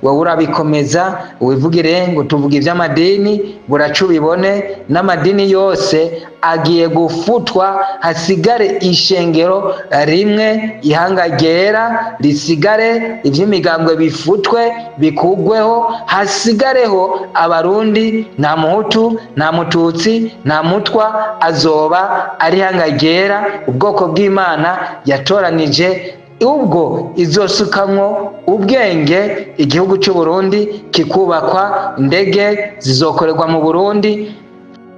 Wowe urabikomeza wivugire ngo tuvuga iby'amadini, buraca ubibone. N'amadini yose agiye gufutwa, hasigare ishengero rimwe, ihanga ryera risigare, iby'imigambwe bifutwe bikugweho, hasigareho Abarundi. Nta Muhutu, nta Mututsi, nta Mutwa, azoba ari ihanga ryera, ubwoko bw'Imana yatoranije. Ubwo izosukamwo ubwenge, igihugu cy'u Burundi kikubakwa, indege zizokorerwa mu Burundi,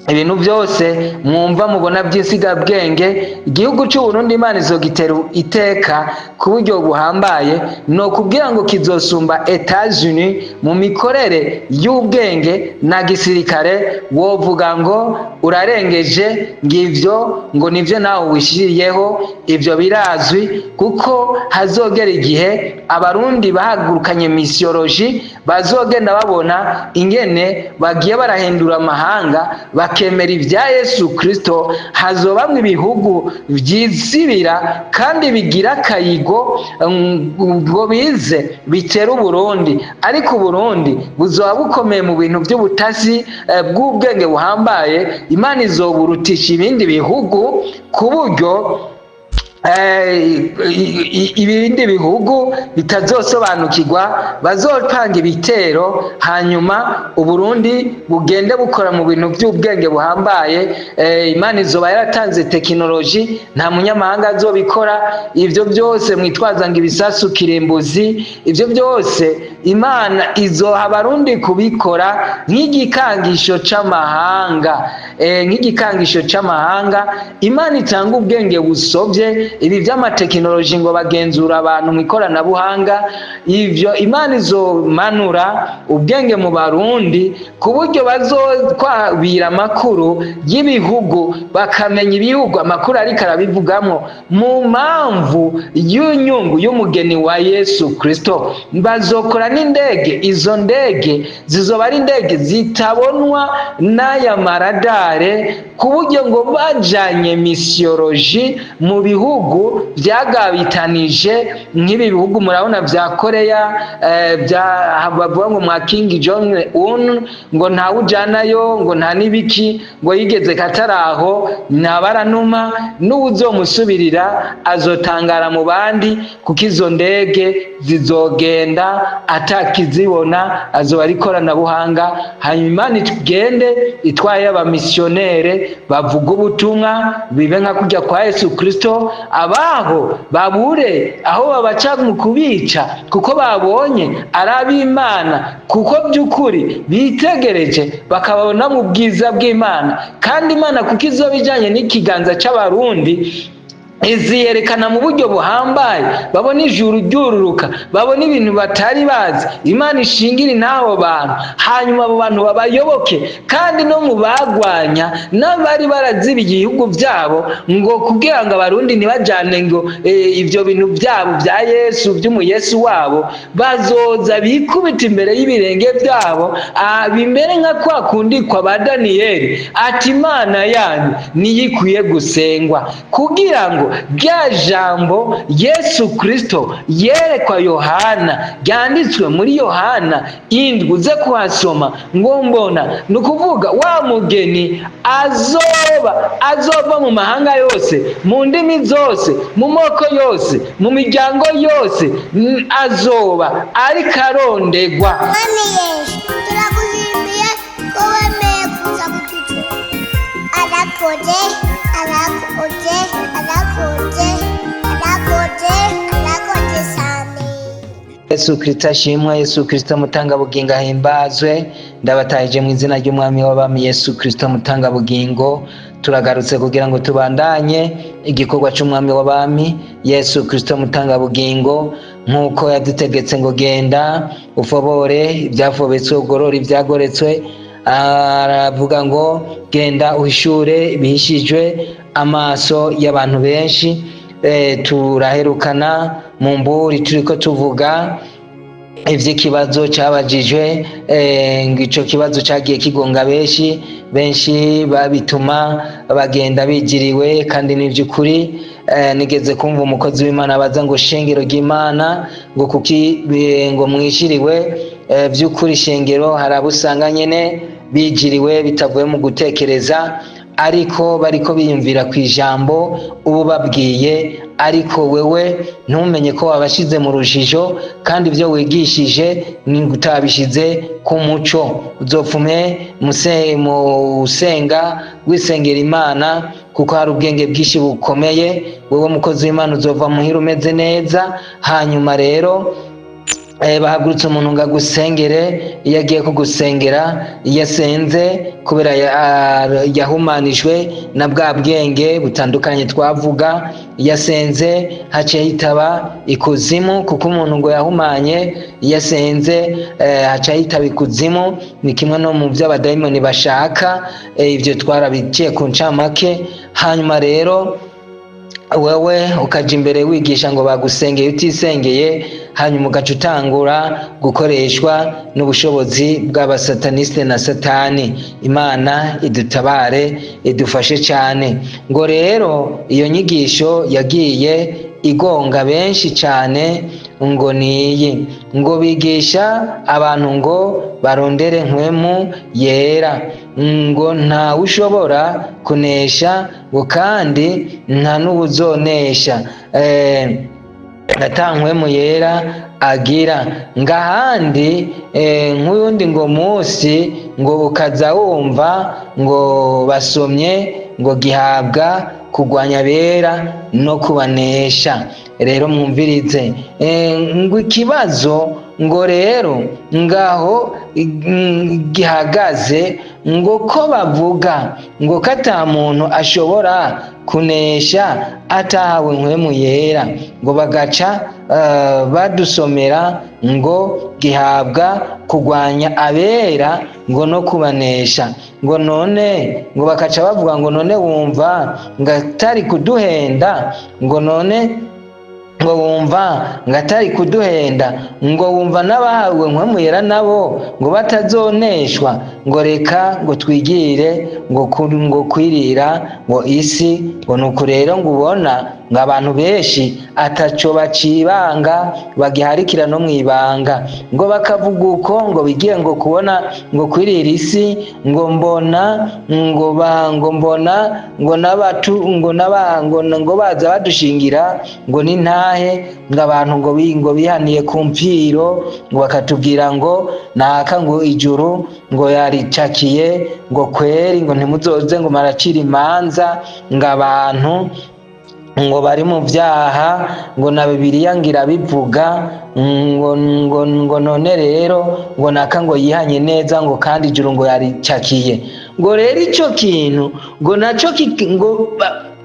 ibintu byose mwumva mubona by'insigabwenge. Igihugu cy'u Burundi Imana izogitera iteka ku buryo buhambaye. Ni ukubwira ngo kizosumba Etats-Unis mu mikorere y'ubwenge na gisirikare. Wovuga ngo urarengeje, ngivyo ngo nivyo nawe wishiriyeho. Ibyo birazwi, kuko hazogera igihe Abarundi bahagurukanye missiologie, bazogenda babona ingene bagiye barahindura amahanga bakemera ibya Yesu Kristo. Hazobamwo ibihugu vyizibira kandi bigira akayigo ngo bize bitera Uburundi, ariko Uburundi buzoba bukomeye mu bintu by'ubutasi bw'ubwenge buhambaye. Imana izoburutisha ibindi bihugu ku buryo ibindi bihugu bitazosobanukirwa, bazopanga ibitero, hanyuma Uburundi bugende bukora mu bintu by'ubwenge buhambaye. Imana izoba yaratanze tekinoloji, nta munyamahanga azobikora. Ibyo byose mwitwaza ngo ibisasu kirimbuzi, ibyo byose Imana izoha Abarundi kubikora nk'igikangisho c'amahanga, nk'igikangisho c'amahanga. Imana itanga ubwenge busobye ibi by'amatekinoloji ngo bagenzura abantu mu ikoranabuhanga. Ivyo Imana izomanura ubwenge mu Barundi ku buryo bazokwabira amakuru y'ibihugu, bakamenya ibihugu amakuru ariko arabivugamo mu mpamvu y'inyungu y'umugeni wa Yesu Kristo. Bazokora n'indege, izo ndege zizoba ari indege zitabonwa n'aya maradare, ku buryo ngo bajanye missiologie mu bihugu byagabitanije nk'ibi bihugu murabona bya Koreya, bya bavuga ngo mwa Kim Jong Un, ngo ntawe ujanayo, ngo nta n'ibiki, ngo yigeze kataraho ntabaranuma, n'uwuzomusubirira azotangara mu bandi, kuko izo ndege zizogenda atakizibona, azoba ari ikoranabuhanga. Hanyuma Imana igende itwaye abamisiyonere bavuga ubutumwa, bibe nka kujya kwa Yesu Kristo, abaho babure aho babaca mu kubica, kuko babonye ari ab'Imana, kuko by'ukuri bitegereje bakabona mu bwiza bw'Imana. Kandi Imana, kuko izoba ijanye n'ikiganza c'Abarundi, iziyerekana mu buryo buhambaye, babona ijuru ryururuka, babona ibintu batari bazi. Imana ishingira n'abo bantu, hanyuma abo bantu babayoboke. Kandi no mu bagwanya n'abari baraziba ibihugu byabo ngo kugira ngo Abarundi ntibajane ngo ibyo bintu byabo bya Yesu, by'umuyesu wabo, bazoza bikubita imbere y'ibirenge byabo, bimere nka kwa kundi kwa ba Daniyeli, ati: "Imana yanyu niyo ikwiye gusengwa", kugira ngo rya jambo Yesu Kristo yerekwa Yohana ryanditswe muri Yohana 7, uze kuhasoma, ngo mbona, ni ukuvuga wa mugeni azoba azova mu mahanga yose, mu ndimi zose, mu moko yose, mu miryango yose, azoba ariko arondegwa. Mwami Yesu, turagushimiye ko wemeye kuza kututura. Arakoze, arakoze, arakoze, arakoze, arakoze cyane. Yesu Kristo ashimwe! Yesu Kristo mutangabugingo ahimbazwe! Ndabatahije mu izina ry'Umwami w'abami Yesu Kristo mutangabugingo. Turagarutse kugira ngo tubandanye igikorwa c'Umwami w'abami Yesu Kristo mutangabugingo, nk'uko yadutegetse ngo: "Genda ufobore ibyafobetswe, ugorore ibyagoretswe." Aravuga ngo: "Genda uhishure ibihishijwe amaso y'abantu benshi." Turaherukana mu mburi turiko tuvuga Ivy'ikibazo cabajijwe, ngo ico kibazo cagiye kigonga benshi benshi, babituma bagenda bijiriwe. Kandi ni vy'ukuri, nigeze kumva umukozi w'Imana abaza ngo: "Shengero ry'Imana, ngo kuki ngo mwishiriwe?" Vy'ukuri shengero, hari abo usanga nyene bijiriwe bitavuye mu gutekereza, ariko bariko biyumvira ku ijambo ubu babwiye, ariko wewe ntumenye ko wabashize mu rujijo, kandi ibyo wigishije ni utabishize ku muco. Uzopfume mu usenga wisengera Imana, kuko hari ubwenge bwinshi bukomeye. Wewe mukozi w'Imana, uzova muhira umeze neza. Hanyuma rero bahagurutse umuntu ngo agusengere. Iyo agiye kugusengera, iyo asenze, kubera yahumanijwe na bwa bwenge butandukanye twavuga, iyo asenze haciye hitaba ikuzimu, kuko umuntu ngo yahumanye, iyo asenze haca hitaba ikuzimu. Ni kimwe no mu byo abadayimoni bashaka. Ibyo twarabiciye ku ncamake. Hanyuma rero wewe ukaja imbere wigisha ngo bagusengeye utisengeye, hanyuma ugaca utangura gukoreshwa n'ubushobozi bw'abasataniste na Satani. Imana idutabare, idufashe cyane. Ngo rero iyo nyigisho yagiye igonga benshi cyane ngo niyi: ngo bigisha abantu ngo barondere Mpwemu Yera, ngo ntawe ushobora kunesha, ngo kandi nta n'uwuzonesha ata Mpwemu Yera agira. Ngahandi nk'uyundi ngo munsi ngo ukaza wumva ngo basomye ngo gihabwa kurwanya abera no kubanesha. Rero mwumvirize, ngo ikibazo ngo rero ngaho gihagaze, ngo ko bavuga ngo ko ata muntu ashobora kunesha atahawe Mpwemu Yera, ngo bagaca badusomera ngo gihabwa kurwanya abera ngo no kubanesha, ngo none ngo bakaca bavuga ngo none wumva ngo atari kuduhenda, ngo none ngo wumva ngo atari kuduhenda, ngo wumva n'abahawe Mpwemu Yera nabo ngo batazoneshwa, ngo reka ngo twigire ngo kwirira ngo isi. Ngo nuko rero ngo ubona ngo abantu benshi ataco bacibanga, bagiharikira no mwibanga, ngo bakavuga uko ngo bigiye ngo kubona ngo kwirira isi, ngo mbona ngo ba ngo mbona ngo n'abatu ngo n'aba ngo ngo baza badushingira ngo n'intahe, ngo abantu ngo bihaniye ku mpfiro, ngo bakatubwira ngo naka ngo ijuru ngo yaricakiye, ngo kweri ngo ntimuzoze ngo maracira imanza ngo abantu ngo bari mu byaha, ngo na Bibiliya ngo irabivuga, ngo none rero ngo naka ngo yihanye neza, ngo kandi ijuru ngo yaricakiye. Ngo rero ico kintu ngo naco ngo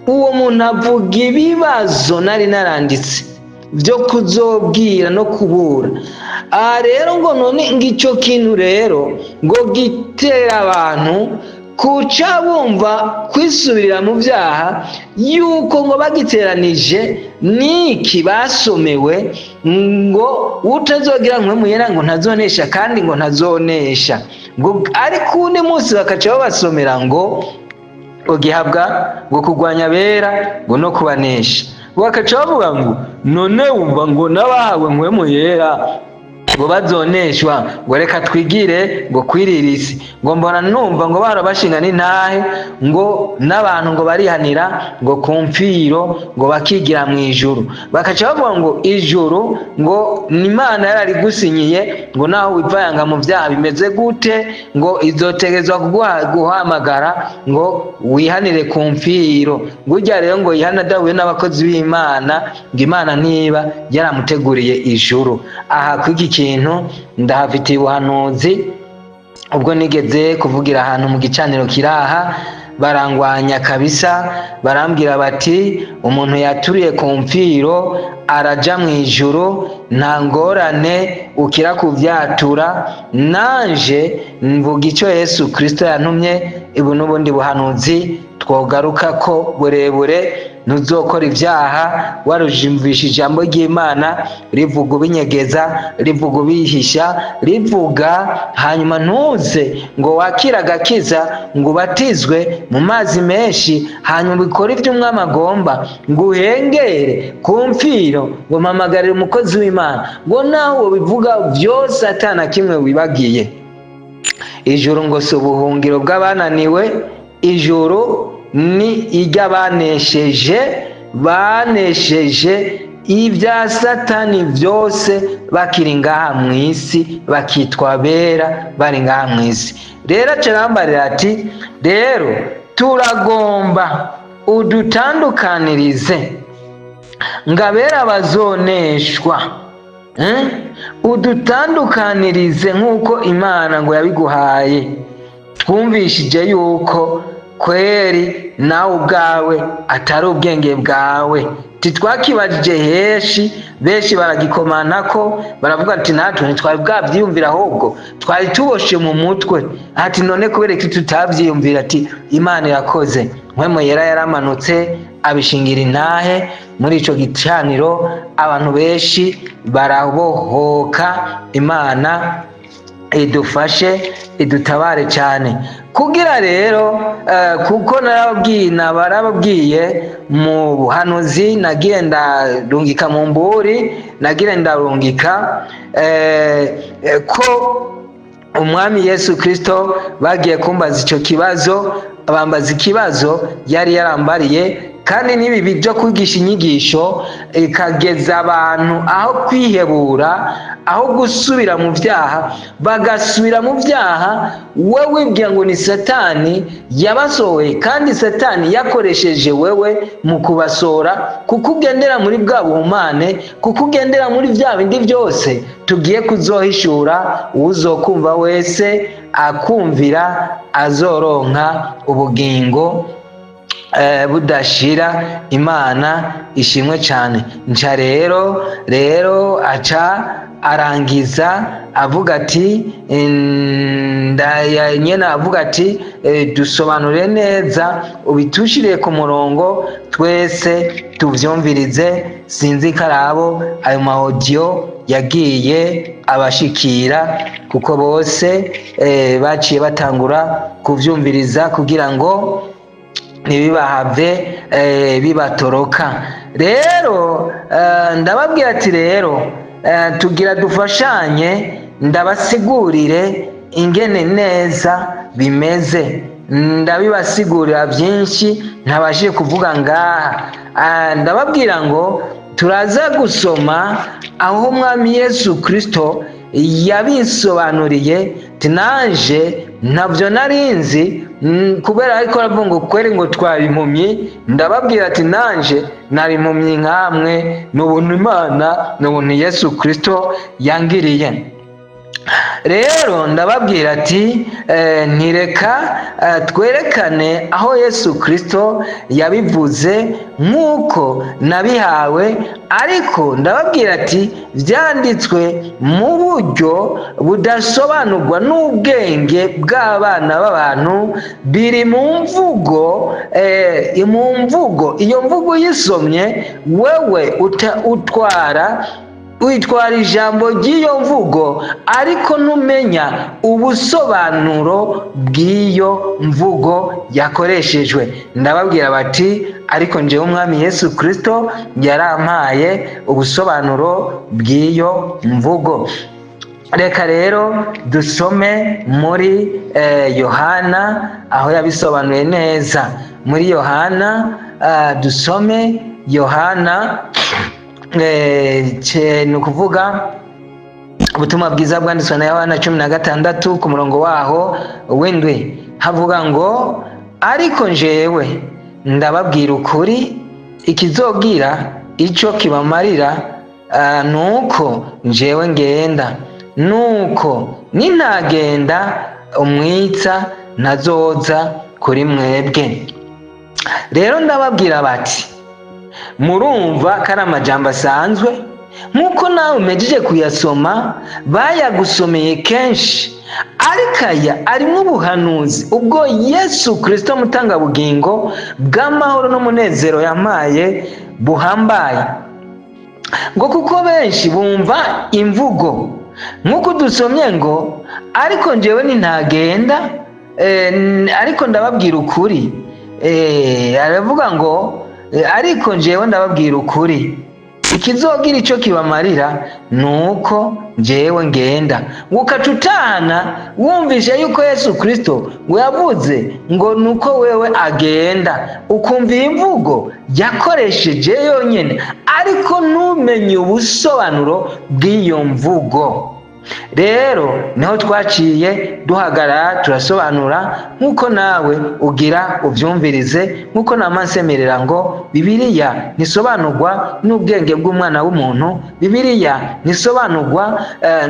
uwo muntu avuga ibibazo nari naranditse byo kuzobwira no kubura. Aha rero ngo none ngo ico kintu rero ngo gitera abantu kuca bumva kwisubirira mu byaha, yuko ngo bagiteranije n'iki basomewe ngo utazogira Mpwemu Yera ngo ntazonesha, kandi ngo ntazonesha, ngo ariko undi munsi bakaca babasomera ngo ugihabwa ngo kurwanya abera ngo no kubanesha, bakaca bavuga ngo none wumva ngo n'abahawe Mpwemu Yera ngo bazoneshwa, ngo reka twigire ngo kwirira isi, ngo mbona numva ngo bahora bashinga n'intahe ngo n'abantu ngo barihanira ngo ku mfiro, ngo bakigira mu ijuru. Bakaca bavuga ngo ijuru ngo ni Imana yararigusinyiye, ngo naho wivayanga mu byaha bimeze gute, ngo izotegezwa guhamagara ngo wihanire ku mfiro. Ngo urya rero ngo yihana adahuye n'abakozi b'Imana, ngo Imana niba yaramuteguriye ijuru. Aha kw'iki kintu ndahafitiye ubuhanuzi. Ubwo nigeze kuvugira ahantu mu gicaniro kiraha, barangwanya kabisa, barambwira bati umuntu yaturiye ku mfiro araja mu ijuru, nta ngorane ukira kubyatura. Nanje mvuga icyo Yesu Kristo yantumye. Ibu n'ubundi buhanuzi. Twogaruka ko burebure. Ntuzokora ibyaha warujumvisha ijambo ry'Imana rivuga ubinyegeza, rivuga ubihisha, rivuga, hanyuma ntuze ngo wakire agakiza, ngo ubatizwe mu mazi menshi, hanyuma ubikore ibyo umwami agomba, ngo uhengere ku mfiro, ngo mpamagarire umukozi w'Imana, ngo nawe ubivuga byose atana kimwe wibagiye. Ijuru ngo si ubuhungiro bw'abananiwe, ijuru ni iry'abanesheje, banesheje ibya Satani byose bakiri ngaha mu isi, bakitwa bera bari ngaha mu isi. Rero acarambarira ati: "Rero turagomba udutandukanirize ngo abera bazoneshwa, Udutandukanirize nk'uko Imana ngo yabiguhaye. Twumvishije yuko kweri nawe ubwawe atari ubwenge bwawe." Titwakibajije henshi, benshi baragikomana ko baravuga ati: "Natwe ntitwari bwabyiyumvira, ahubwo twari tuboshe mu mutwe." Ati: "None kubera iki tutabyiyumvira?" Ati: "Imana irakoze, Mpwemu Yera yaramanutse abishingira intahe muri ico gicaniro, abantu benshi barabohoka." Imana idufashe, idutabare cyane. Kugira rero kuko narababwiye, barababwiye mu buhanuzi, nagiye ndarungika mu mburi, nagiye ndarungika ko umwami Yesu Kristo bagiye kumbaza icyo kibazo, bambaza ikibazo yari yarambariye. Kandi n'ibi byo kwigisha inyigisho ikageza abantu aho kwihebura, aho gusubira mu byaha, bagasubira mu byaha, we wibwira ngo ni Satani yabasohoye, kandi Satani yakoresheje wewe mu kubasohora, kuko ugendera muri bwa buhumane, kuko ugendera muri bya bindi byose tugiye kuzohishura. Uzokumva wese akumvira azoronka ubugingo budashira. Imana ishimwe cyane. Nca rero aca arangiza avuga ati nyene avuga ati: "Dusobanure neza, ubitushiriye ku murongo, twese tuvyumvirize." Sinzi ko arabo ayo ma audio yagiye abashikira, kuko bose baciye batangura kuvyumviriza kugira ngo ntibibahave bibatoroka. Rero ndababwira ati: "Rero tugira dufashanye, ndabasigurire ingene neza bimeze." Ndabibasigurira byinshi ntabashije kuvuga ngaha. Ndababwira ngo turaza gusoma aho umwami Yesu Kirisito yabisobanuriye. Tinanje ntabyo narinzi, kubera ariko aravuga ngo kweri ngo twari impumyi. Ndababwira ati: "Nanje nari impumyi nkamwe, ni ubuntu Imana, ni ubuntu Yesu Kirisito yangiriye." Rero ndababwira ati: "Ntireka twerekane aho Yesu Kirisito yabivuze nk'uko nabihawe." Ariko ndababwira ati: "Byanditswe mu buryo budasobanurwa n'ubwenge bw'abana b'abantu, biri mu mvugo, mu mvugo iyo mvugo uyisomye wewe utwara witwara ijambo ry'iyo mvugo, ariko ntumenya ubusobanuro bw'iyo mvugo yakoreshejwe." Ndababwira bati: "Ariko njyewe umwami Yesu Kirisito yarampaye ubusobanuro bw'iyo mvugo." Reka rero dusome muri Yohana aho yabisobanuye neza. Muri Yohana, dusome Yohana, ni ukuvuga ubutumwa bwiza bwanditswe na Yohana 16 ku murongo waho w'indwi, havuga ngo: "Ariko njewe ndababwira ukuri, ikizogira icyo kibamarira ni uko njewe ngenda, nuko nintagenda umwitsa ntazoza kuri mwebwe." Rero ndababwira bati: murumva ko ari amajambo asanzwe. Nk'uko nawe umejeje kuyasoma, bayagusomeye kenshi, ariko aya arimo ubuhanuzi ubwo Yesu Kirisito mutangabugingo bw'amahoro n'umunezero yampaye buhambaye. Ngo kuko benshi bumva imvugo nk'uko dusomye ngo ariko njyewe ntagenda, ariko ndababwira ukuri. Aravuga ngo ariko njyewe ndababwira ukuri, ikizogira icyo kibamarira ni uko njyewe ngenda. Ngo ukaca utahana wumvise yuko Yesu Kirisito ngo yavuze ngo ni uko wewe agenda, ukumva iyi mvugo yakoresheje yonyine, ariko ntumenye ubusobanuro bw'iyo mvugo. Rero niho twaciye duhagarara turasobanura, nk'uko nawe ugira ubyumvirize, nk'uko namansemerera ngo Bibiliya ntisobanurwa n'ubwenge bw'umwana w'umuntu, Bibiliya ntisobanurwa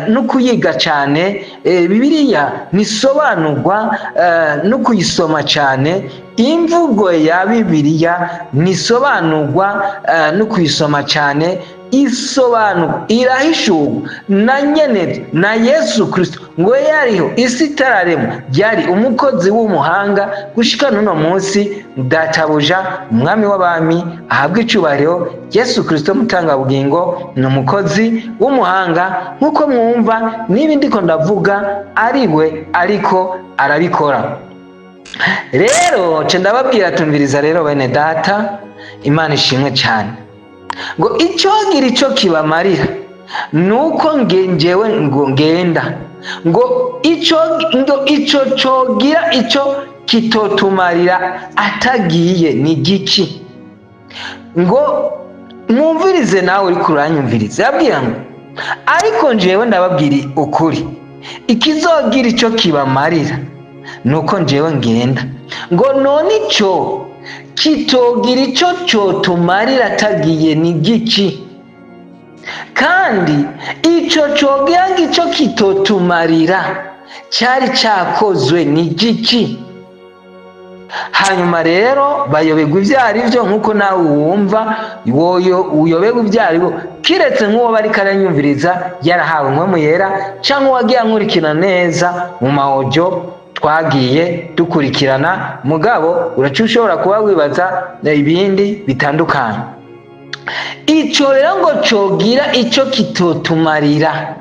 no kuyiga cyane, Bibiliya ntisobanurwa no kuyisoma cyane. Imvugo ya Bibiliya ntisobanurwa no kuyisoma cyane, isobanurwa irahishurwa na nyene na Yesu Kristo. Ngo yariho isi itararemwa, yari umukozi w'umuhanga gushika n'uno munsi. Databuja umwami w'abami ahabwa icyubahiro, Yesu Kristo mutangabugingo ni umukozi w'umuhanga, nk'uko mwumva niba ndiko ndavuga ari we ariko arabikora. Rero nce ndababwira, tumviriza rero bene data, Imana ishimwe cyane. Ngo icyogira icyo kibamarira ni uko njyewe ngo ngenda, ngo icyo ngo icyo cyogira icyo kitotumarira atagiye ni giki? Ngo mwumvirize nawe uri kuranyumviriza, yabwira ngo ariko njyewe ndababwira ukuri, ikizogira icyo kibamarira ni uko njyewe ngenda. Ngo none icyo kitogira icyo cyotumarira atagiye ni giki? Kandi icyo cyogira ngo icyo kitotumarira cyari cyakozwe ni giki? Hanyuma rero bayoberwa ibyo ari byo, nk'uko nawe wumva woyo uyoberwa ibyo ari byo, kiretse nk'uwo bari karanyumviriza yarahawe inkomu yera, cyangwa uwagiye ankurikirana neza mu mawojo twagiye dukurikirana. Mugabo uraca ushobora kuba wibaza ibindi bitandukanye. Icyo rero ngo cyogira icyo kitotumarira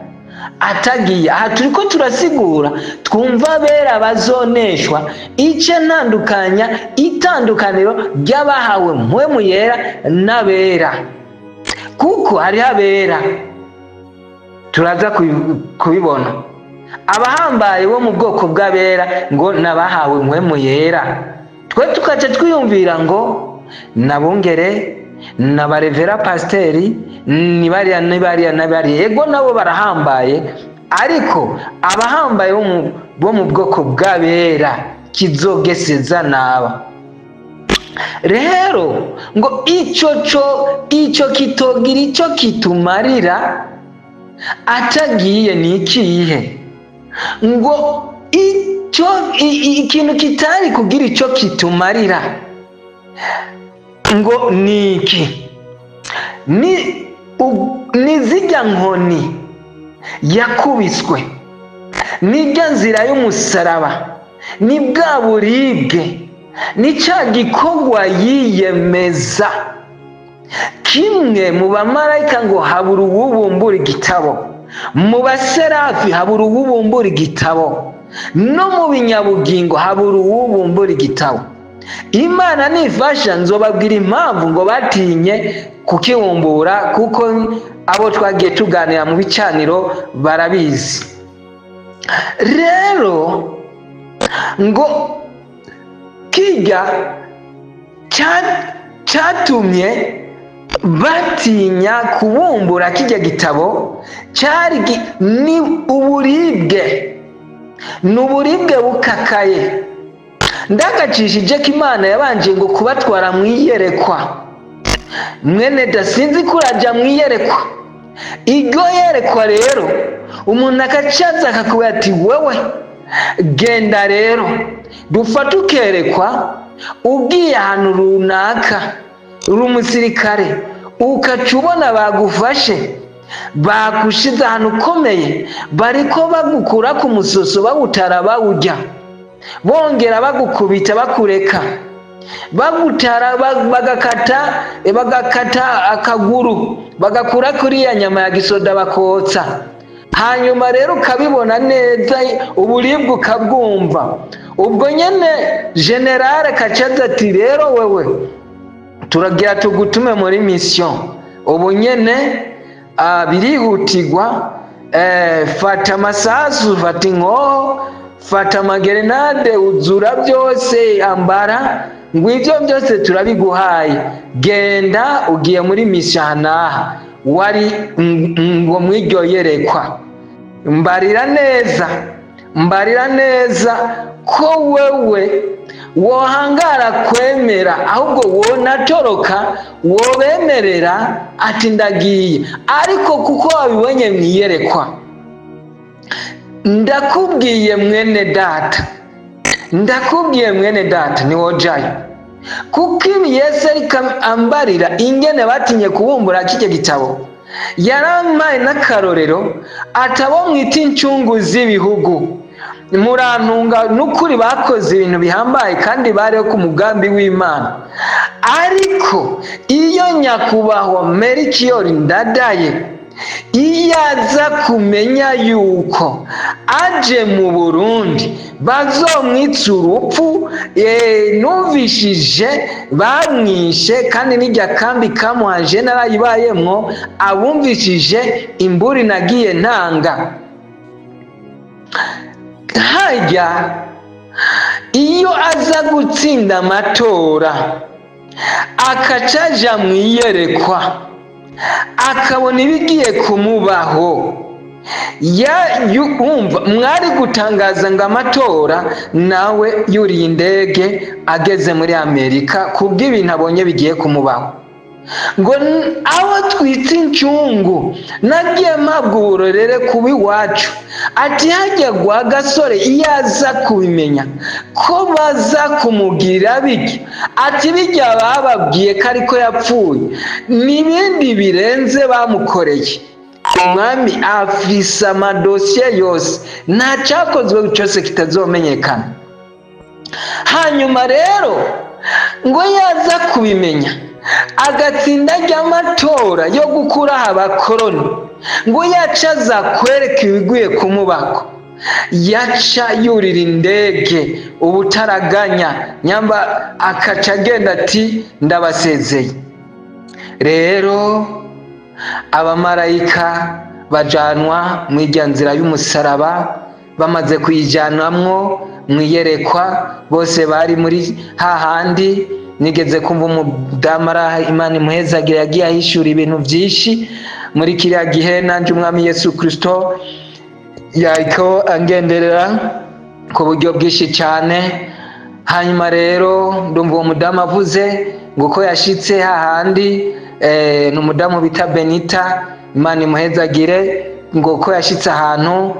atagiye, aha turi ko turasigura twumva abera bazoneshwa, icyo ntandukanya itandukaniro ry'abahawe mpwemu yera n'abera, kuko hariho abera turaza kubibona, abahambaye bo mu bwoko bw'abera ngo n'abahawe mpwemu yera. Twe tukaca twiyumvira ngo nabungere n'abarevera pasiteri ni bariya ni bariya na bariya, yego nabo barahambaye, ariko abahambaye bo mu bwoko bw'abera kizogeseza naba. Rero ngo icyo cyo icyo kitogira icyo kitumarira atagiye ni ikihe? Ngo icyo ikintu kitari kugira icyo kitumarira ngo ni iki? Ni zijya nkoni yakubiswe, nijya nzira y'umusaraba, ni bwa buribwe, ni cya gikorwa yiyemeza. Kimwe mu bamarayika ngo habura uwubumbura igitabo, mu baserafi habura uwubumbura igitabo, no mu binyabugingo habura uwubumbura igitabo. Imana nifasha nzobabwira impamvu ngo batinye kukibumbura, kuko abo twagiye tuganira mu bicaniro barabizi. Rero ngo kijya cyatumye batinya kubumbura kijya gitabo cyari ni uburibwe, ni uburibwe bukakaye. Ndagacishije ko Imana yabanje ngo kubatwara mu iyerekwa. Mwene da sinzi ko urajya mu iyerekwa. Iryo yerekwa rero umuntu akacaza akakubwira ati wewe genda rero dufate ukerekwa ugiye ahantu runaka uri umusirikare, ukaca ubona bagufashe Bagushize ahantu ukomeye, bariko bagukura ku musoso, bawutara, bawurya, bongera bagukubita, bakureka bagutara, bagakata akaguru, bagakura kuriya nyama ya gisoda bakotsa. Hanyuma rero ukabibona neza, uburibwe ukabwumva. Ubwo nyene général kacaza ati: "Rero wewe turagira tugutume muri mission ubu nyene, birihutirwa. Fata amasasu, fata inkoho, fata amagerenade, uzura byose, ambara ngo ibyo byose turabiguhaye, genda, ugiye muri mission aha n'aha." Wari ngo mw'iryo yerekwa, mbarira neza, mbarira neza ko wewe wohangara kwemera, ahubwo wonatoroka, wobemerera ati: "Ndagiye." Ariko kuko wabibonye mwiyerekwa, ndakubwiye mwene data, ndakubwiye mwene data, ntiwojayo. Kuko ibi Yesu ariko ambarira ingene batinye kubumbura kijya gitabo, yarampaye n'akarorero atabo mwita incungu z'ibihugu. Murantunga, n'ukuri bakoze ibintu bihambaye kandi bariho ku mugambi w'Imana. Ariko iyo nyakubahwa Merikiyori Ndadaye iyo aza kumenya yuko aje mu Burundi bazomwitsa urupfu, numvishije bamwishe, kandi n'irya kambi kamuhaje narayibayemwo, abumvishije imburi nagiye ntanga hajya, iyo aza gutsinda amatora akacaja mu iyerekwa akabona ibigiye kumubaho, wumva mwari gutangaza ngo amatora nawe yuriye indege ageze muri Amerika kubw'ibintu abonye bigiye kumubaho. Ngo abo twita incungu, nagiye mpabwa uburorere kuba iwacu, ati hajya gwa gasore iyo aza kubimenya ko baza kumugirira bijya, ati bijya bababwiye ko ariko yapfuye n'ibindi birenze bamukoreye. Umwami afise amadosiye yose, nta cyakozwe cyose kitazomenyekana. Hanyuma rero ngo yaza kubimenya agatsinda ry'amatora yo gukuraho abakoroni, ngo yaca aza kwereka ibiguye kumubako, yaca yurira indege ubutaraganya nyamba, akaca agenda ati: "Ndabasezeye." Rero abamarayika bajanwa mu irya nzira y'umusaraba. Bamaze kuyijanwamwo mu iyerekwa, bose bari muri hahandi. Nigeze kumva umudamu, Imana imuhezagira, yagiye ahishura ibintu byinshi muri kiriya gihe. Nanjye Umwami Yesu Kirisito yariko angenderera ku buryo bwinshi cyane. Hanyuma rero ndumva uwo mudamu avuze ngo ko yashitse hahandi, ni umudamu bita Benita, Imana imuhezagire, ngo ko yashitse ahantu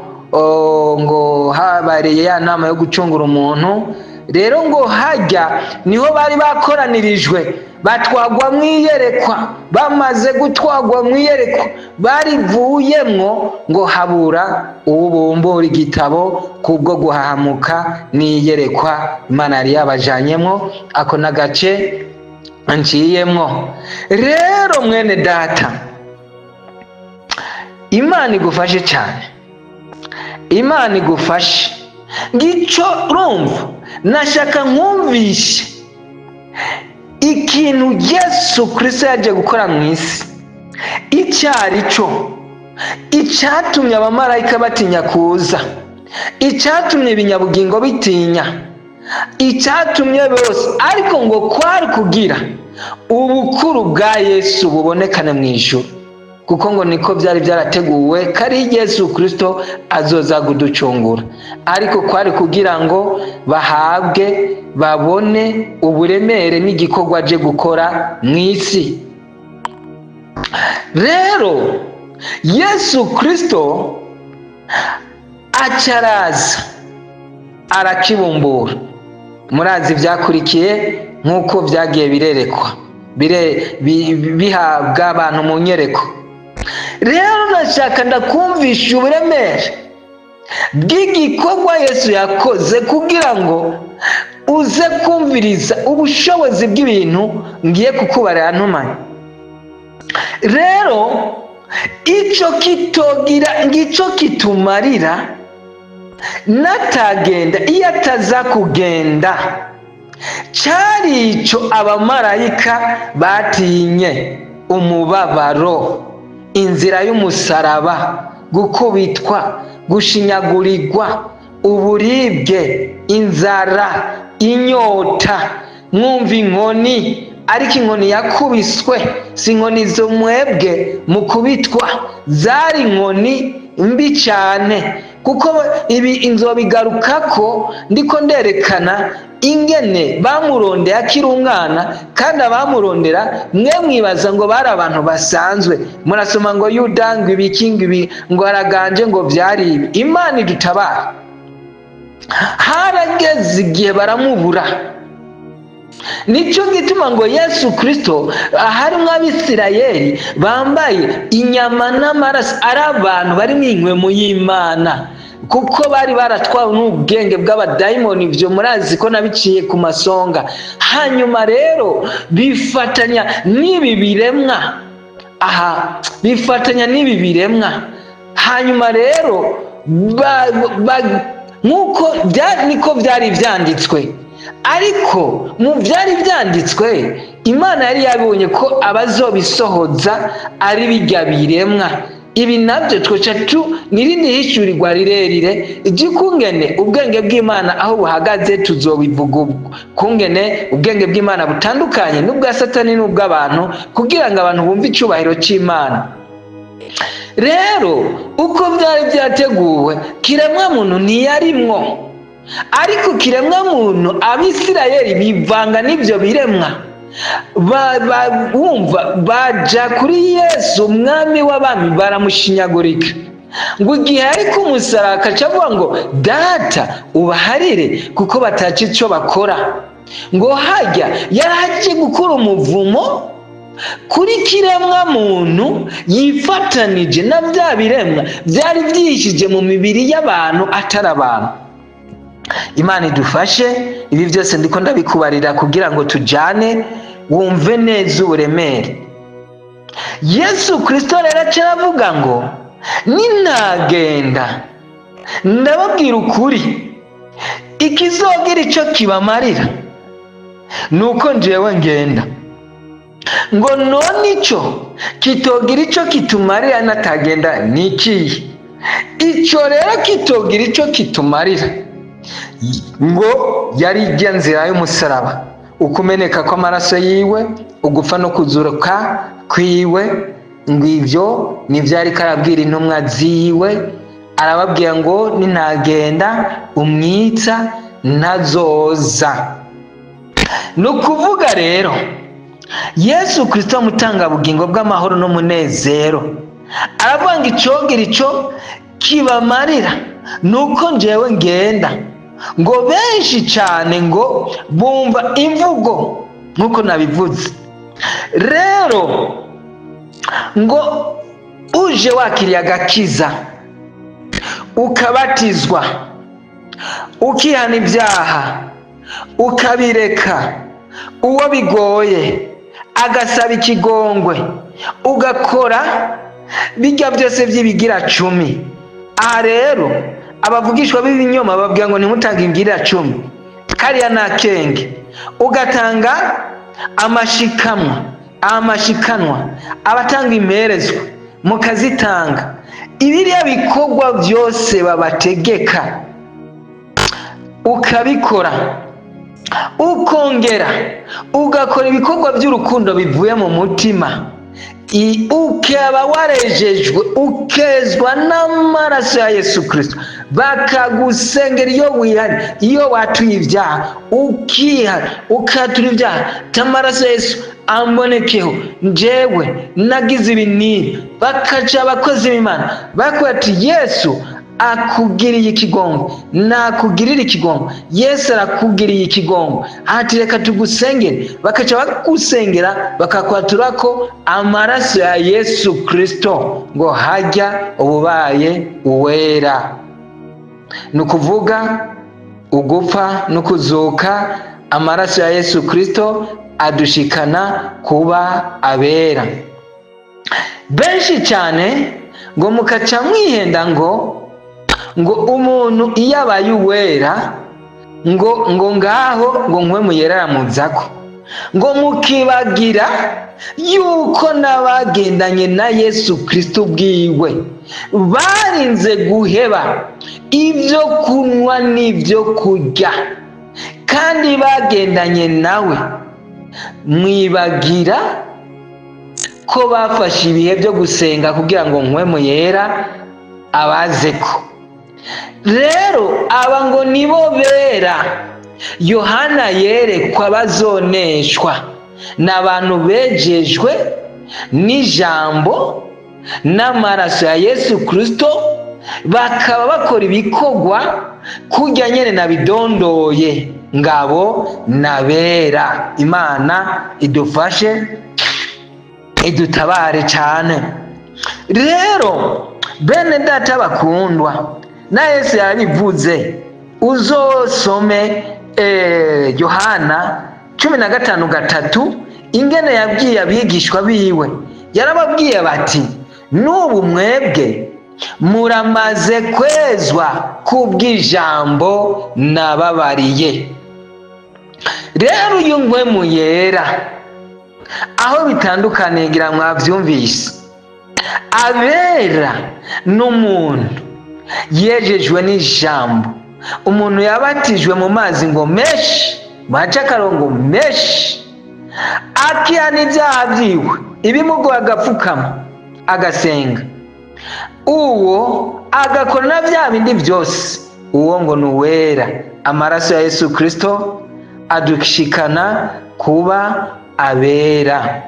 ngo habereye ya nama yo gucungura umuntu. Rero ngo hajya niho bari bakoranirijwe, batwagwa mu iyerekwa. Bamaze gutwagwa mu iyerekwa, barivuyemwo, ngo habura uwubumbura igitabo kubwo guhahamuka n'iyerekwa Imana yari yabajanyemwo. Ako n'agace nciyemwo. Rero mwene data, Imana igufashe cyane, Imana igufashe. Ngico urumva nashaka nkumvishe ikintu Yesu Kirisito yaje gukora mu isi, icyo ari cyo, icyatumye abamarayika batinya kuza, icyatumye ibinyabugingo bitinya, icyatumye bose. Ariko ngo kwari kugira ubukuru bwa Yesu bubonekane mu ijuru, kuko ngo niko byari byarateguwe ko ari Yesu Kirisito azoza kuducungura. Ariko kwari kugira ngo bahabwe, babone uburemere n'igikorwa aje gukora mu isi. Rero Yesu Kirisito acaraza arakibumbura. Murazi ibyakurikiye nk'uko byagiye birerekwa, bihabwa abantu mu nyereko. Rero nashaka ndakumvisha uburemere bw'igikorwa Yesu yakoze kugira ngo uze kumviriza ubushobozi bw'ibintu ngiye kukubarira ntumanye. Rero icyo kitogira ngicyo kitumarira, natagenda, iyo ataza kugenda, cyari icyo abamarayika batinye: umubabaro, inzira y'umusaraba, gukubitwa, gushinyagurirwa, uburibwe, inzara, inyota. Mwumva inkoni, ariko inkoni yakubiswe si inkoni zo mwebwe mukubitwa, zari inkoni mbi cyane, kuko ibi inzobigaruka ko ndiko nderekana ingene bamurondeye akiri umwana. Kandi abamurondera, mwe mwibaza ngo bari abantu basanzwe. Murasoma ngo Yuda, ngo ibiki, ngo ibi, ngo araganje, ngo byari ibi. Imana idutabara. Harageze igihe baramubura. Nicyo gituma ngo Yesu Kirisito harimo Abisirayeli bambaye inyama n'amaraso, ari abantu bari mu inkwemu y'Imana, kuko bari baratwawe n'ubwenge bw'abadayimoni. Ibyo murazi ko nabiciye ku masonga. Hanyuma rero bifatanya n'ibi biremwa aha, bifatanya n'ibi biremwa. Hanyuma rero nk'uko niko byari byanditswe, ariko mu byari byanditswe Imana yari yabonye ko abazobisohoza ari bijya biremwa. Ibi nabyo twoca tu n'irindi hishurirwa rirerire ry'ukungene ubwenge bw'Imana aho buhagaze. Tuzobivuga ubwo kungene ubwenge bw'Imana butandukanye n'ubwa Satani n'ubw'abantu, kugira ngo abantu bumve icyubahiro cy'Imana. Rero uko byari byateguwe, kiremwa muntu ntiyarimwo, ariko kiremwa muntu Abisirayeli bivanga n'ibyo biremwa, bumva baja kuri Yesu umwami w'abami, baramushinyagurika. Ngo igihe ari ku musaraba akaca avuga ngo: "Data, ubaharire kuko bataca icyo bakora." Ngo hajya yarahagiye gukura umuvumo kuri kiremwa muntu yifatanije na bya biremwa byari byihishije mu mibiri y'abantu atari abantu. Imana idufashe. Ibi byose ndiko ndabikubarira kugira ngo tujyane, wumve neza uburemere. Yesu Kirisito rero aravuga ngo: "Ninagenda, ndababwira ukuri, ikizogira icyo kibamarira ni uko njyewe ngenda." Ngo none icyo kitogira icyo kitumarira natagenda ni ikihe? Icyo rero kitogira icyo kitumarira, ngo yari ijya nzira y'umusaraba, ukumeneka kw'amaraso yiwe, ugupfa no kuzuruka kwiwe. Ngo ibyo nibyo ariko arabwira intumwa ziwe, arababwira ngo: "Ninagenda, umwitsa ntazoza." Ni ukuvuga rero Yesu Kirisito mutangabugingo bw'amahoro n'umunezero aravuga ngo icyogira icyo kibamarira ni uko njyewe ngenda. Ngo benshi cyane ngo bumva imvugo nk'uko nabivuze. Rero ngo uje wakiriye agakiza, ukabatizwa, ukihana ibyaha, ukabireka, uwo bigoye agasaba ikigongwe, ugakora bijya byose by'ibigira cumi. Aha rero abavugishwa b'ibinyoma babwira ngo ntimutange ibigira cumi, kariya ni akenge. Ugatanga amashikanwa, amashikanwa, abatanga imperezwa mukazitanga, ibiriya bikorwa byose babategeka ukabikora, ukongera ugakora ibikorwa by'urukundo bivuye mu mutima, ukaba warejejwe, ukezwa n'amaraso ya Yesu Kirisito, bakagusengera iyo wihari, iyo watuye ibyaha, ukihana, ukatura ibyaha, amaraso ya Yesu ambonekeho, njyewe nagize ibi n'ibi, bakaca abakozi b'Imana bakubwira ati: "Yesu Akugiriye ikigongo, nakugirira ikigongo. Yesu arakugiriye ikigongo, ati reka tugusengere. Bakaca bagusengera, bakakwaturako amaraso ya Yesu Kristo, ngo hajya ububaye uwera. Ni ukuvuga ugupfa no kuzuka, amaraso ya Yesu Kristo adushikana kuba abera. Benshi cyane ngo mukaca mwihenda ngo umuntu iyo abaye uwera, ngo ngaho ngo Mpwemu Yera aramuzako, ngo mukibagira yuko n'abagendanye na Yesu Kristo ubwiwe barinze guheba ibyo kunywa n'ibyo kurya, kandi bagendanye nawe. Mwibagira ko bafashe ibihe byo gusenga kugira ngo Mpwemu Yera abazeko. Rero aba ngo nibo bera Yohana yerekwa bazoneshwa, ni abantu bejejwe n'ijambo n'amaraso ya Yesu Kristo, bakaba bakora ibikorwa kurya nyene nabidondoye, ngabo nabera. Imana idufashe, idutabare cyane. Rero bene data bakundwa, na Yesu yarabivuze, uzosome Yohana 15:3, ingene yabwiye abigishwa biwe. Yarababwiye bati: "N'ubu mwebwe muramaze kwezwa kubw'ijambo nababariye." Rero uyu Mpwemu Yera, aho bitandukaniye ngira mwabyumvise. Abera n'umuntu yejejwe n'ijambo, umuntu yabatijwe mu mazi ngo menshi, baca akarongo menshi, akihana ibyaha byiwe, ibimugoye agapfukama agasenga, uwo agakora na bya bindi byose, uwo ngo ni uwera. Amaraso ya Yesu Kristo adushikana kuba abera.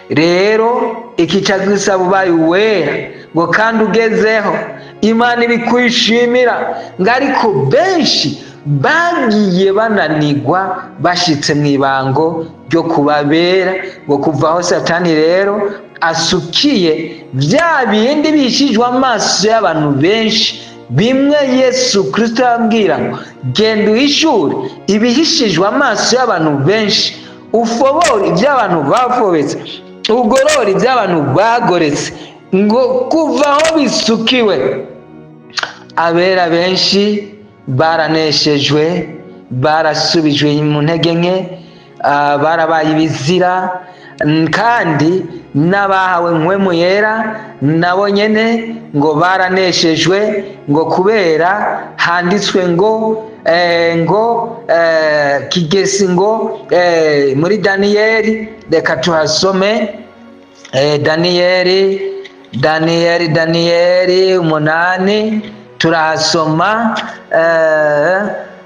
Rero iki gisaba ubaye uwera, ngo kandi ugezeho Imana ibikwishimira, ngo ariko benshi bagiye bananigwa bashitse mu ibango ryo kubabera, ngo kuva aho Satani rero asukiye bya bindi bihishijwe amaso y'abantu benshi, bimwe Yesu Kristo yabwira ngo: "Genda uhishure ibihishijwe amaso y'abantu benshi, ufobore ibyo abantu bafobetse, ugorore ibyo abantu bagoretse." Ngo kuva aho bisukiwe, abera benshi baraneshejwe, barasubijwe mu ntege nke, barabaye ibizira. Kandi n'abahawe Mpwemu Yera nabo nyene ngo baraneshejwe, ngo kubera handitswe ngo kigesi ngo muri Daniyeli. Reka tuhasome, Daniyeli 8, turahasoma.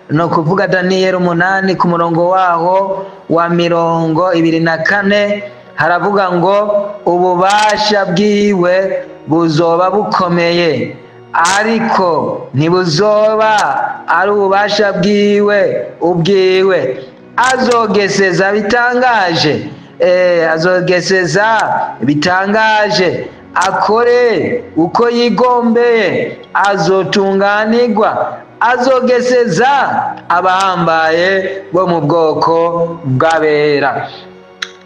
Ni ukuvuga Daniyeli 8 ku murongo waho wa 24, haravuga ngo: "Ububasha bwiwe buzoba bukomeye, ariko ntibuzoba ari ububasha bwiwe ubwiwe. Azogeseza bitangaje, azogeseza bitangaje, akore uko yigombeye, azotunganirwa, azogeseza abahambaye bo mu bwoko bw'abera."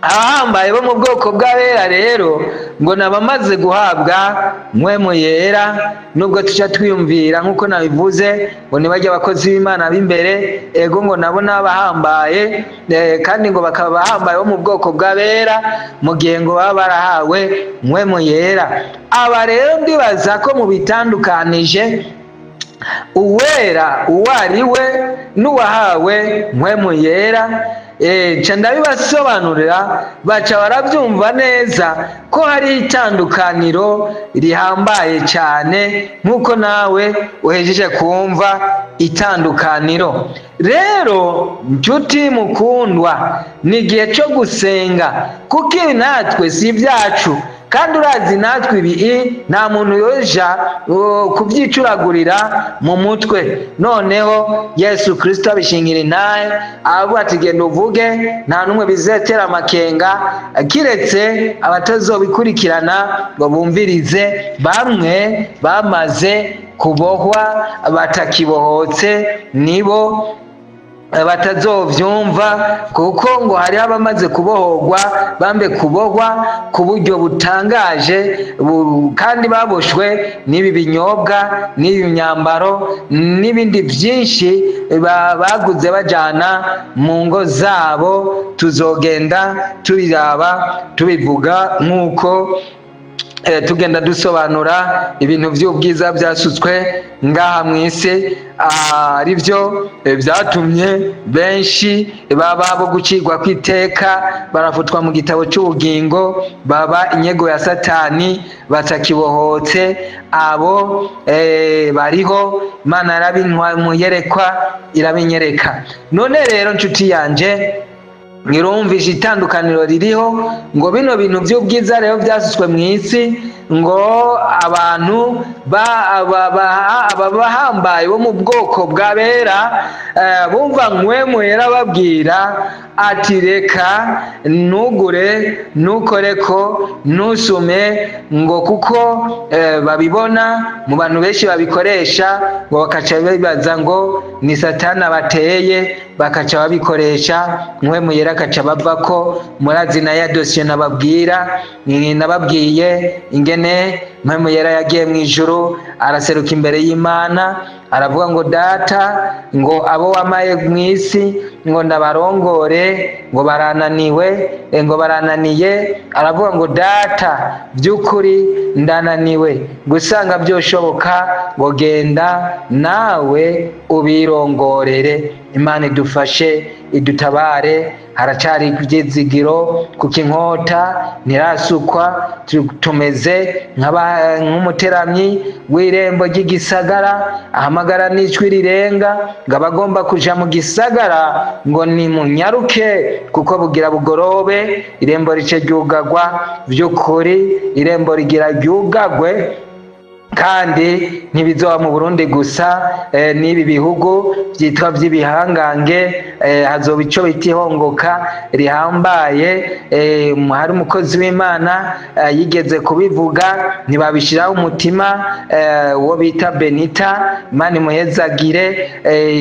Abahambaye bo mu bwoko bw'abera rero ngo ni abamaze guhabwa Mpwemu Yera, nubwo tuca twiyumvira nk'uko nabivuze ngo ntibajye abakozi b'Imana b'imbere. Ego, ngo nabo ni abahambaye, kandi ngo bakaba abahambaye bo mu bwoko bw'abera mu gihe ngo baba barahawe Mpwemu Yera. Aba rero ndibaza ko mu bitandukanije uwera uwo ari we n'uwahawe Mpwemu Yera, nca ndabibasobanurira, baca barabyumva neza ko hari itandukaniro rihambaye cyane, nk'uko nawe uhejeje kumva itandukaniro. Rero nshuti mukundwa, ni igihe cyo gusenga, kuko ibi natwe si ibyacu. Kandi urazi natwe ibi nta muntu yoja kubyicuragurira mu mutwe. Noneho Yesu Kristo abishingira intahe, aravuga ati genda uvuge, nta n'umwe bizetera amakenga kiretse abatazobikurikirana ngo bumvirize. Bamwe bamaze kubohwa batakibohotse nibo batazovyumva, kuko ngo hariho abamaze kubohorwa, bambe kubohwa ku buryo butangaje, kandi baboshwe n'ibi binyobwa, n'ibi myambaro, n'ibindi byinshi baguze bajana mu ngo zabo. Tuzogenda tubiraba, tubivuga nk'uko tugenda dusobanura ibintu by'ubwiza byasutswe ngaha mu isi, ari byo byatumye benshi baba bo gucirwa kw'iteka, barafutwa mu gitabo cy'ubugingo, baba inyego ya Satani, batakibohotse. Abo bariho, Imana yarabintwaye irabinyereka. None rero nshuti yanje, ngirumvisha itandukaniro ririho ngo bino bintu by'ubwiza rero byasutswe mu isi, ngo abantu abahambaye bo mu bwoko bw'abera bumva Mpwemu yarababwira ati reka, ntugure, ntukoreko, ntusume, ngo kuko babibona mu bantu benshi babikoresha, ngo bakaca bibaza ngo ni Satani abateye, bakaca babikoresha. Mpwemu Yera akaca bava ko murazi na ya dosiye nababwira, nababwiye ingene Mpwemu Yera yagiye mu ijuru, araseruka imbere y'Imana, aravuga ngo Data, ngo abo wamaye mu isi ngo ndabarongore, ngo barananiwe, ngo barananiye. Aravuga ngo Data, by'ukuri ndananiwe, gusanga byoshoboka ngo genda nawe ubirongorere. Imana idufashe, idutabare. Haracari ibyizigiro, kuko inkota ntirasukwa. Tumeze nk'umuteramyi w'irembo ry'igisagara ahamagara n'ijwi rirenga ngo abagomba kuja mu gisagara ngo nimunyaruke, kuko bugira bugorobe, irembo rice ryugagwa. By'ukuri irembo rigira ryugagwe, kandi ntibizoba mu Burundi gusa, n'ibi bihugu byitwa by'ibihangange hazoba ico bita ihongoka rihambaye. Hari umukozi w'Imana yigeze kubivuga, ntibabishiraho umutima, uwo bita Benita, Imana imuhezagire.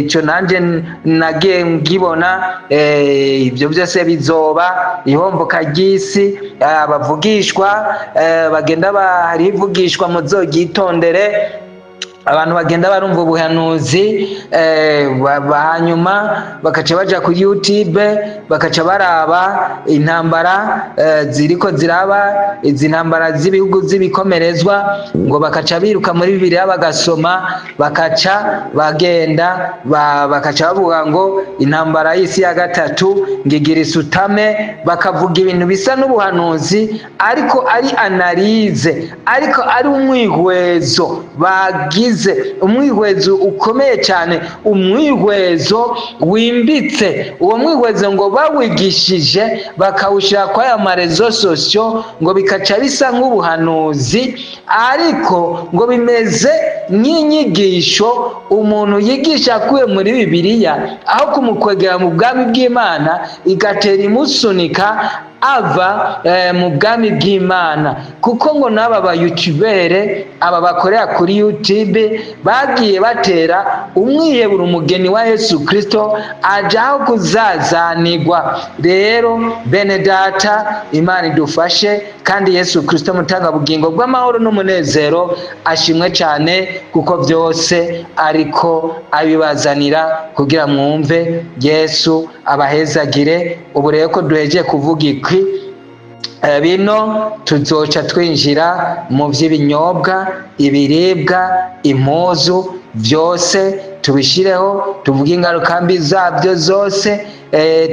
Ico nanje nagiye ngibona, ibyo byose bizoba ihomboka ry'isi. Abavugishwa bagenda, hariho ivugishwa muzoryitondere. Abantu bagenda barumva ubuhanuzi, hanyuma bakaca baja kuri YouTube, bakaca baraba intambara ziriko ziraba, izi ntambara z'ibihugu z'ibikomerezwa, ngo bakaca biruka muri Bibiliya bagasoma, bakaca bagenda bakaca bavuga ngo intambara y'isi ya gatatu ngigira isutame, bakavuga ibintu bisa n'ubuhanuzi, ariko ari analyse, ariko ari umwihwezo bagize, umwihwezo ukomeye cyane, umwihwezo wimbitse. Uwo mwihwezo ngo bawigishije, bakawushyira kwa aya ma réseaux sociaux, ngo bikaca bisa nk'ubuhanuzi, ariko ngo bimeze nk'inyigisho umuntu yigisha akuye muri Bibiliya, aho kumukwegera mu bwami bw'Imana igatera imusunika ava mu bwami bw'Imana. Kuko ngo n'aba bayutubere, aba bakorera kuri YouTube, bagiye batera umwihebura umugeni wa Yesu Kristo ajaho kuzazanirwa. Rero bene data, Imana idufashe, kandi Yesu Kristo mutanga bugingo bw'amahoro n'umunezero ashimwe cyane, kuko byose ariko abibazanira kugira mwumve. Yesu abahezagire. Ubu rero ko duhejeje kuvuga iki, bino tuzoca twinjira mu by'ibinyobwa, ibiribwa, impuzu, byose tubishireho, tuvuge ingaruka mbi zabyo zose.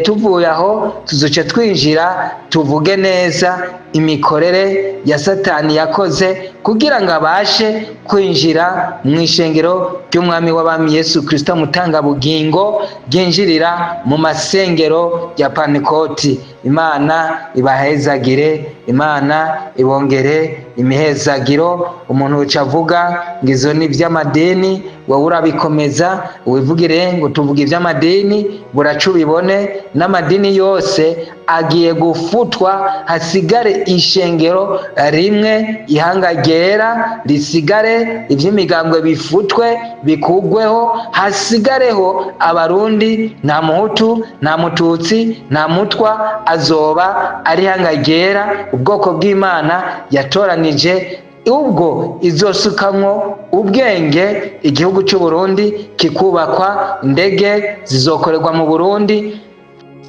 Tuvuye aho tuzoca twinjira tuvuge neza imikorere ya Satani yakoze kugira ngo abashe kwinjira mu ishengero ry'Umwami w'Abami Yesu Kristo mutangabugingo, ryinjirira mu masengero ya Pantekoti. Imana ibahezagire, Imana ibongere imihezagiro. Umuntu uca avuga ngo izo ni iby'amadini, wowe urabikomeza wivugire ngo tuvuge iby'amadini, buraca ubibone. N'amadini yose agiye gufutwa, hasigare ishengero rimwe, ihanga ryera risigare, iby'imigambwe bifutwe bikugweho, hasigareho Abarundi. Nta Muhutu, nta Mututsi, nta Mutwa, azoba ari ihanga ryera, ubwoko bw'Imana yatoranije. Ubwo izosukamwo ubwenge, igihugu cy'u Burundi kikubakwa, indege zizokorerwa mu Burundi,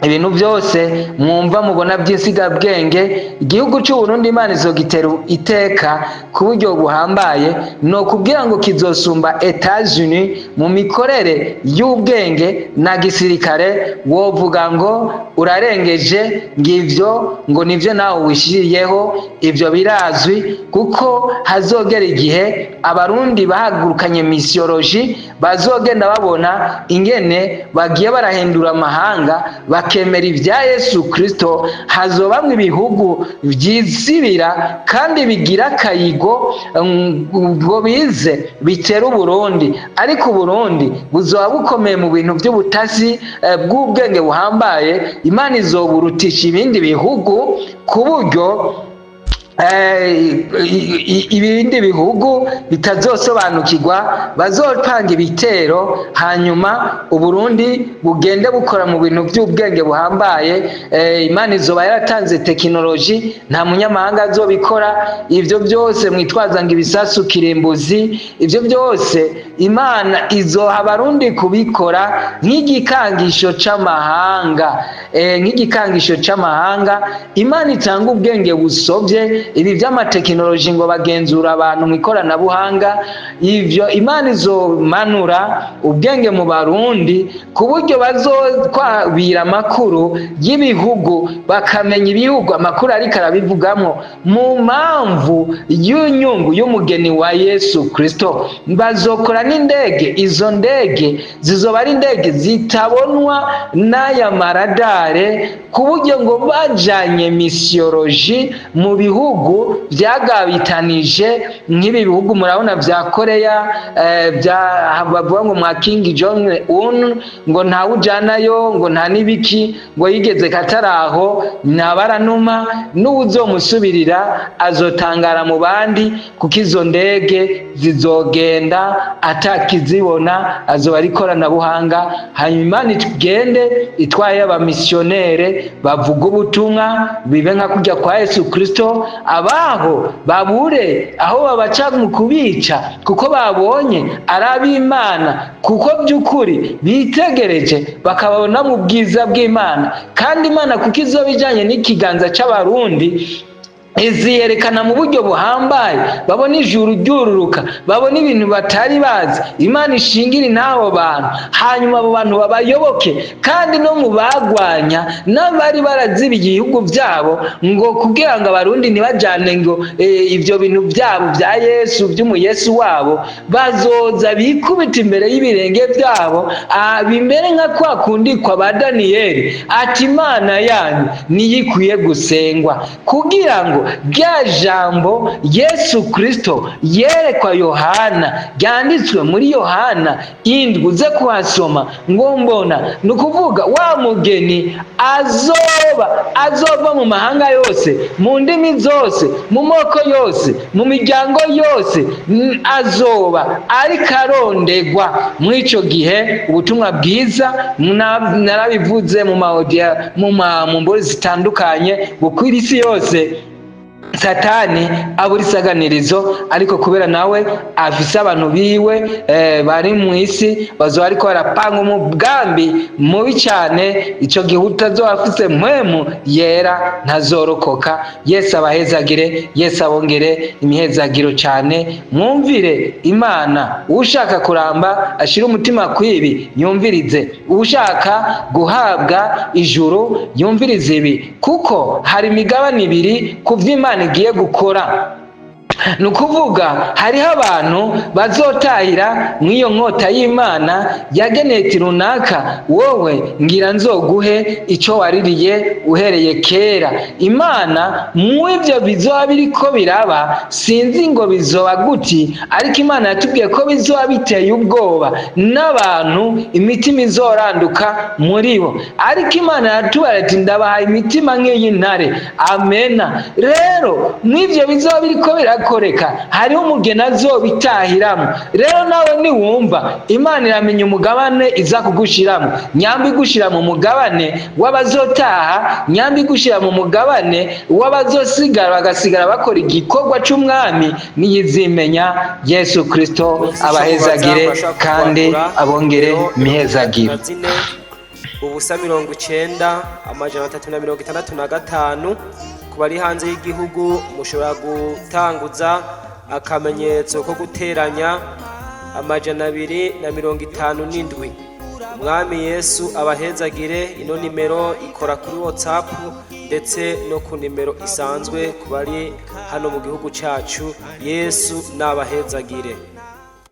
ibintu byose mwumva mubona by'insigabwenge. Igihugu cy'u Burundi Imana izogitera iteka ku buryo buhambaye, ni ukubwira ngo kizosumba Etats-Unis mu mikorere y'ubwenge na gisirikare. Wovuga ngo urarengeje, ngivyo ngo nivyo nawe wishiriyeho, ibyo birazwi, kuko hazogera igihe Abarundi bahagurukanye misiyoloji bazogenda babona ingene bagiye barahindura amahanga bakemera ibya Yesu Kristo. Hazobamwo ibihugu vyizibira kandi bigira akayigo ngo bize bitera Uburundi, ariko Uburundi buzoba bukomeye mu bintu by'ubutasi bw'ubwenge buhambaye. Imana izoburutisha ibindi bihugu ku buryo ibindi bihugu bitazosobanukirwa, bazopanga ibitero, hanyuma Uburundi bugende bukora mu bintu by'ubwenge buhambaye. Imana izoba yaratanze tekinoloji, nta munyamahanga azobikora. Ibyo byose mwitwaza ngo ibisasu kirimbuzi, ibyo byose Imana izoha Abarundi kubikora nk'igikangisho c'amahanga, nk'igikangisho c'amahanga. Imana itanga ubwenge busobye ibi by'amatekinoloji ngo bagenzura abantu mu ikoranabuhanga. Ivyo Imana izomanura ubwenge mu Barundi ku buryo bazokwabira amakuru y'ibihugu, bakamenya ibihugu amakuru ariko arabivugamo mu mpamvu y'inyungu y'umugeni wa Yesu Kristo. Bazokora n'indege, izo ndege zizoba ari indege zitabonwa n'aya maradare, ku buryo ngo bajanye misiyoloji mu bihugu byagabitanije nk'ibi bihugu murabona bya Korea, bya bavuga ngo mwa King Jong Un, ngo ntawe ujanayo, ngo nta n'ibiki, ngo yigeze kataraho ntabaranuma, n'uwuzomusubirira azotangara mu bandi, kuko izo ndege zizogenda atakizibona, azoba ari ikoranabuhanga. Hanyuma igende itwaye abamisiyonere bavuga ubutumwa, bibe nka kujya kwa Yesu Kristo, abaho babure aho babaca mu kubica, kuko babonye ari ab'Imana, kuko by'ukuri bitegereje bakabona mu bwiza bw'Imana. Kandi Imana, kuko izoba ijanye n'ikiganza c'Abarundi, iziyerekana mu buryo buhambaye, babona ijuru ryururuka, babona ibintu batari bazi. Imana ishingire n'abo bantu, hanyuma abo bantu babayoboke. Kandi no mu bagwanya n'abari baraziba ibihugu byabo ngo kugira ngo Abarundi ntibajane ngo ibyo bintu byabo bya Yesu, by'umuyesu wabo, bazoza bikubita imbere y'ibirenge byabo, bimere nka kwa kundi kwa ba Daniyeli, ati Imana yanyu niyo ikwiye gusengwa, kugira ngo rya jambo Yesu Kristo yerekwa Yohana ryanditswe muri Yohana 7, uze kuhasoma, ngo mbona ni ukuvuga wa mugeni azoba azova mu mahanga yose, mu ndimi zose, mu moko yose, mu miryango yose, azoba ariko arondegwa. Muri ico gihe ubutumwa bwiza, narabivuze mu maaudio, mu mbori zitandukanye, bukwira isi yose. Satani abura isaganirizo, ariko kubera nawe afise abantu biwe bari mu isi, bazoba ariko barapanga umugambi mubi cyane. Ico gihe utazoba afise Mpwemu Yera ntazorokoka. Yesu abahezagire, Yesu abongere imihezagiro cyane. Mwumvire Imana. Ushaka kuramba ashire umutima kwibi, yumvirize. Ushaka guhabwa ijuru yumvirize ibi, kuko hari imigabane ibiri ku vy'Imana igiye gukora. Ni ukuvuga hariho abantu bazotahira mw'iyo nkota y'Imana yageneye iti runaka, wowe ngira nzoguhe icyo waririye uhereye kera. Imana mw'ibyo bizoba biriko biraba, sinzi ngo bizoba guti, ariko Imana yatubwiye ko bizoba biteye ubwoba n'abantu imitima izoranduka muri bo. Ariko Imana yatubara ati ndabahaye imitima nk'iy'intare. Amena. Rero mw'ibyo bizoba biriko birakoreka, hariho umugeni azobitahiramo. Rero nawe niwumva Imana iramenya umugabane iza kugushiramo, nyamba igushira mu mugabane w'abazotaha, nyamba igushira mu mugabane w'abazosigara bagasigara bakora igikorwa c'umwami, niyizimenya Yesu Kristo abahezagire kandi abongere imihezagiro. 0 90 365. Ku bari hanze y'igihugu mushobora gutanguza akamenyetso ko guteranya 257. Umwami Yesu abahezagire. Ino nimero ikora kuri WhatsApp ndetse no ku nimero isanzwe ku bari hano mu gihugu cyacu. Yesu nabahezagire.